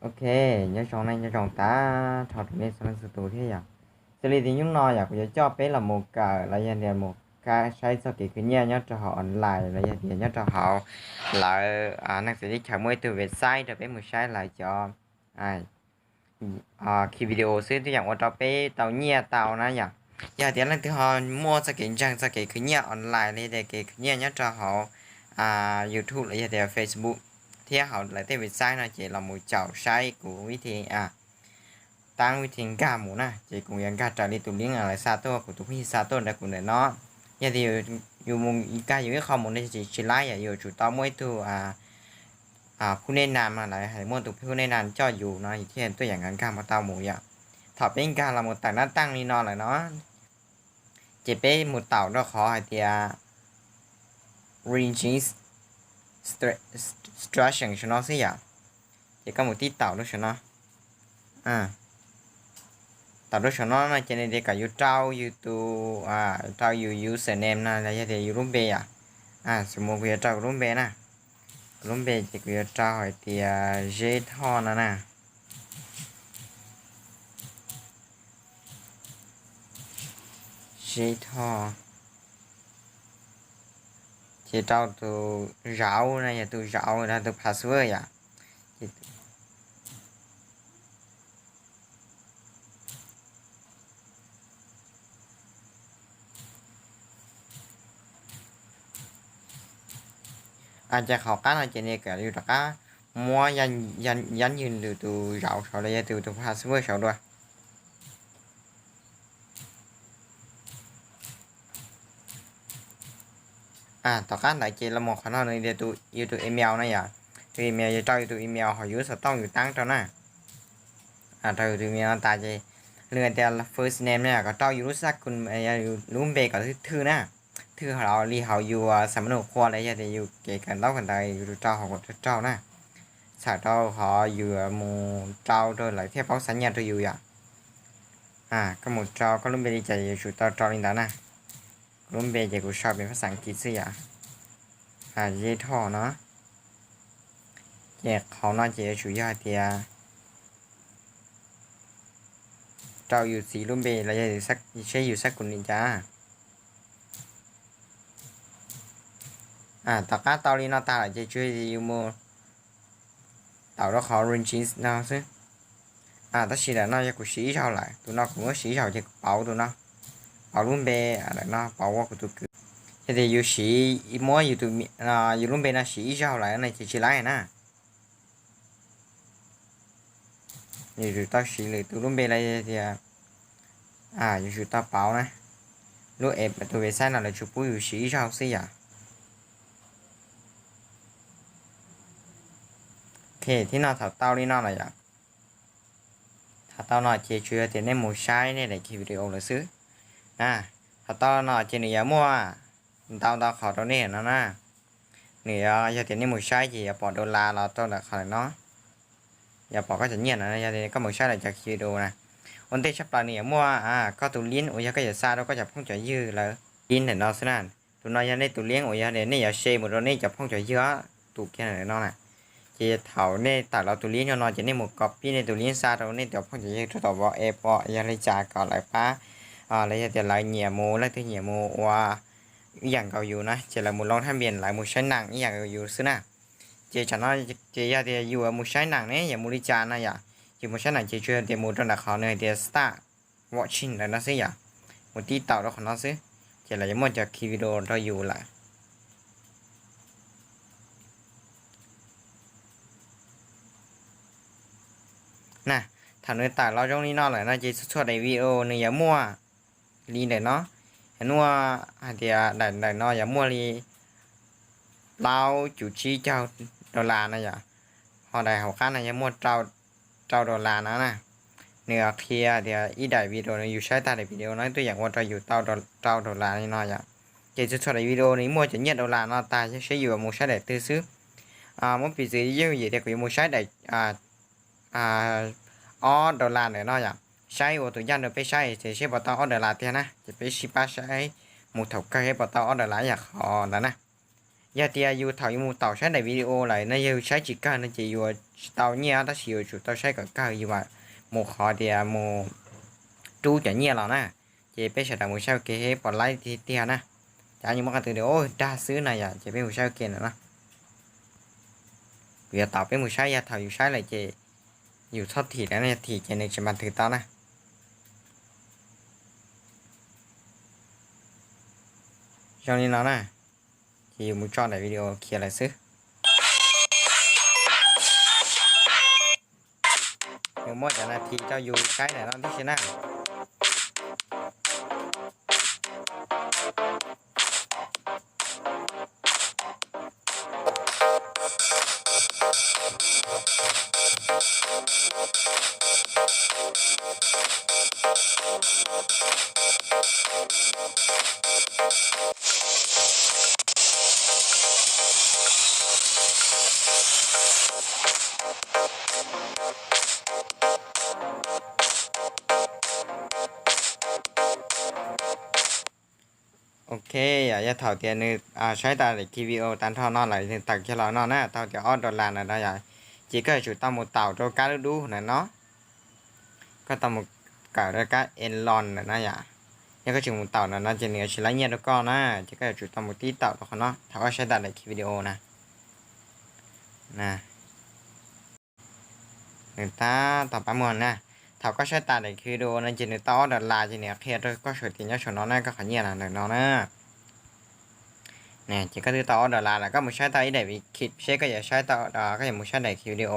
Ok, nyob zoo nej, nyob zoo tag nrho rau nej txhua leej txhua tus thiab yom. Xws li tias hnub no yom kuv yuav coj peb los mus kawm los yog tias mus saib txoj kev khwv nyiaj nyob rau hauv online los yog tias nyob rau hauv lawv neeg txawv teb chaws muaj ib tug website rau peb mus saib lawv cov ki video xwb twb yeej ua rau peb tau nyiaj tau na yom. Yog tias leej twg ho muaj txoj kev ntseeg txoj kev khwv nyiaj online li tias kev khwv nyiaj nyob rau hauv YouTube los yog tias Facebook thiab hauv lawv tej website no ces los mus caum saib kuv vib thi, tab vib thi nkag mus na ces kuv yuav nkag raws li tus link lawv xa tuaj, kuv tus phooj ywg xa tuaj rau kuv ntawm no. Yog tias yus mus nkag yus ib qho mus no ces tsis laib yom, yuav tsum tau muaj ib tug phub nej nas mas lawv hais muaj tus phub nej nas coj yus no thiaj tuaj yeem nkag nkag mus tau mus yom. Thaum peb nkag los mus tawm nab teej li no lawm no ces peb mus taum rau qhov hais tias registration saum no xwb yom. Ces koj mus tib taum rau saum no, taum rau saum no no ces nws tias kom yus rau yus tus, rau yus username no los yog tias yus lub npe yom. Xws mus kuv yuav rau kuv lub npe na, kuv lub npe ces kuv yuav rau hais tias Zeb Thoj no na. Zeb Thoj, ces rau tus zauv no yog tus zauv no tus password yom. Ces qhov qab no ces nws kom yus rov qab muab yaj ywg ntawm tus zauv saud los yog tus password saud dua. Tom qab ntawd ces los mus qhov no nws tias yus tus email no yom, tus email yuav rau yus tus email ho yus xov tooj yus tab rau na. Rau yus tus email no tas ces nws tias first name no yom, kom rau yus lub xab kus, yus lub npe kom thwj na, thwj hauv li hauv yus xab mas nus qhua los yog tias yus kev kawm ntaub kawm ntawv yus rau hauv kom raug raug na, txhawm rau qhov yus mus rau rau lawv thiaj paub xa nyiaj rau yus yom. Koj mus rau koj lub npe li cas yuav tsum tau rau li ntawd na. Kuv lub npe ces kuv sau pes phab xav kis xwb yom, Zeb Thoj no. Ces qhov no ces yuav tsum yog hais tias rau yus txiv lub npe los yog seb yus xab kus li cas. Tom qab tau li no tag lawm ces tsuas yog yus mus taum rau qhov register no xwb. Tab sis ntawm no yog kuv siv ib zaug lawm, tus no kuv muab siv ib zaug ces kuv pauv tus no, pauv lub npe ntawm no pauv ua kuv tus kwv. Yog tias yus siv, muab yus lub npe no siv ib zaug lawm no ces tsis laib na. Yus tsum tau siv lwm tus lub npe los tias yus tsum tau pauv na. Lub app tus website no lawv tsuas pub yus siv ib zaug xwb yom. Ok, thiab no thaum tau li no lawm yom, thaum tau no ces tsuas yog tias nej mus saib nej daim video lawm xwb na. Thaum tau no ces nws yuav muaj ntau ntau qhov rau nej no na. Nws yog tias nej mus saib ces yuav pom dollar los rau ntawm qhov lawm no. Yuav pom koj cov nyiaj no yog tias koj mus saib lawv cov video na. Ua ntej tshaj plaws nws yuav muaj koj tus link uas yog koj yuav xa rau koj cov phooj cov ywg lawv link ntawm no xwb na. Tus no yog nej tus link uas yog nej yuav share mus rau nej cov phooj cov ywg tus kiag ntawm no na. Ces thaum nej tawm los tus link no no ces nej mus copy nej tus link xa rau nej cov phooj cov ywg rau tom WhatsApp yog li cas kom lawv pab, los yog tias lawv nyiam mus, leej twg nyiam mus ua ib yam nkaus yus na ces lawv mus loo thab npias lawv mus saib nees ib yam nkaus yus xwb na. Ces tsam no ces yog tias yus mus saib nees ne yuav mus li cas no yom, yus mus saib nees ces tsuas yog tias mus rau ntawm qhov nws hais tias start watching ntawm no xwb yom, mus tib taum rau qhov no xwb ces lawv yuav muaj cov ki video rau yus lawm. Na, thaum nws tawm los zoo li no lawm no ces txhua txhua daim video nws yuav muaj li ntawm no, nuaj hais tias daim ntawm no yuav muaj li plaub cuv tsib caug dollar no yom, ho daim hauv qab no yuav muaj rau dollar no na. Nws qhia tias ib daim video nws yus saib tag daim video no twb yeej ua rau yus tau rau dollar li no yom. Ces txhua txhua daim video nws muaj cov nyiaj dollar no tag seb yus mus saib daim twg xwb. Muab piv txwv yeej yim tias kuv yuav mus saib daim ob dollar ntawm no yom, saib ua tus ncaj nrog peb saib ces seb puas tau ob dollar tiag na, ces peb sib pab saib mus thaum kawg seb puas tau ob dollar ib yam qhov ntawd na. Yog tias yus thaum yus mus taum saib daim video lawm no yog yus saib tsis kawg no ces yus tsis tau nyiaj, tab sis yus tsum tau saib kom kawg yus mam mus qhov tias mus rub cov nyiaj los na. Ces peb sawv daws mus saib ua ke pom laib tiag tiag na. Cov nyiaj muaj qhov twg dag xwb no yom, ces peb mus saib ua ke no na. Kuv yuav taum peb mus saib, yog thaum yus saib lawm ces yus txhob thim lawm, yog thim ces nws tsis npaj twg tau na. Zoo li no na, ces yus mus tso daim video khiav lawm xwb. Yus muab cov nas this rau yus saib ntawm no tib si na. Ok, yog thaum tias nws saib tau daim khi video tag nrho no lawm nws tawm kiag los no na, tau tias ob dollar ntawm no yom, ces koj yuav tsum tau mus taum rau kab dub dub ntawm no. Koj tau mus kawm rau kab enlon ntawm no yom. Yog koj tsis mus taum ntawm no ces nws yuav tsis laib nyiaj rau koj na, ces koj yuav tsum tau mus tib taum rau qhov no thaum koj saib tas daim khi video na. Nws tab tom pab muag na. Thaum koj saib tas daim khi video no ces nws tau ob dollar ces nws qhia rau koj saum tias nyob saum no na, koj qhov nyiaj los ntawm no na. Ces koj twb tau ob dollar lawm, koj mus saib tau ib daim khi seb koj yuav saib tau, koj yuav mus saib daim khi video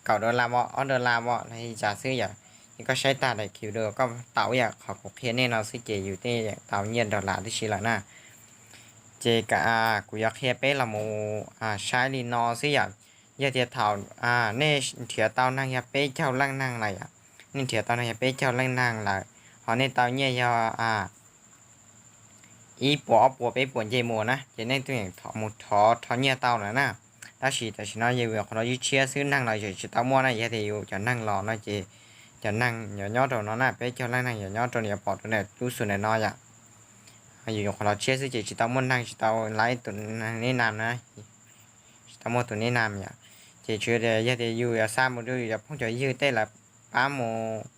kaum dollar os, ob dollar os los li cas xwb yom. Ces koj saib tag daim khi video koj taum ib yam qhov kuv qhia nej no xwb ces yus tej tau nyiaj dollar tib si lawm na. Ces kuv yuav qhia peb los mus saib li no xwb yom. Yog tias thaum nej nrhiav tau neeg yog peb caug leej neeg lawm yom, nej nrhiav tau neeg yog peb caug leej neeg lawm, ho nej tau nyiaj yog ib puas ob puas peb puas nce mus na, ces nej twb yeej mus thov rho nyiaj tau lawm na. Tab sis tam sim no yus qhov no ywj tshiab xwb, neeg los yeej tsis tau muaj na. Yog tias yus cov neeg los no ces cov neeg yuav nyob rau no na, peb caug leej neeg yuav nyob rau, yuav pom rau ntawm lub xus ntawm no yom. Yus yuav qhov los tshiab xwb ces tsis tau muaj neeg, tsis tau laib tus neb nam na, tsis tau muaj tus neb nam yom. Ces tsuas yog tias yus yuav xa mus rau yus cov phooj cov ywg tej lawv pab mus,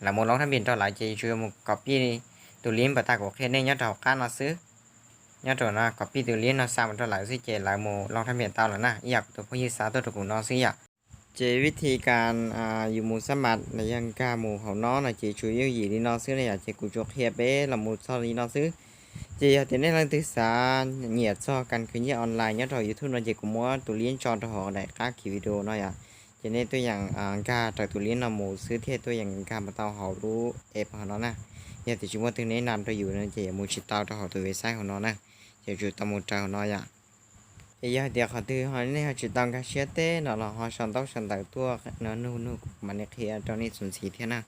lawv mus loob thab npias rau lawv ces yus tsuas yuav mus copy tus link npawg tas kuv qhia nej nyob rau hauv qab no xwb. Nyob rau no copy tus link no xa mus rau lawv xwb ces lawv mus loob thab npias tau lawm na, ib yam kuv tus phooj ywg xa tuaj rau kuv no xwb yom. Ces vib thi kas yus mus xab mas los yog nkag mus hauv no no ces tsuas yooj yim li no xwb na yom. Ces kuv tsuas qhia peb los mus txog li no xwb. Ces yog tias nej leej twg xav nyiam txog kas khwv nyiaj online nyob rau hauv YouTube no ces kuv muab tus link tso rau hauv daim qab khi video no yom. Ces nej tuaj yeem nkag raws tus link no mus xwb thiaj tuaj yeem nkag mus tau hauv lub app hauv no na. Yog tias tsis muaj tus neb nam rau yus no ces yuav mus tsis tau rau hauv tus website hauv no na. Ces yuav tsum tau mus raws hauv no yom. Ces yog hais tias qhov twg ho nej ho tsis tau nkag siab teb no los ho sau ntaub sau ntawv tuaj no nug nug kuv mam li qhia rau nej txuas ntxiv thiab na.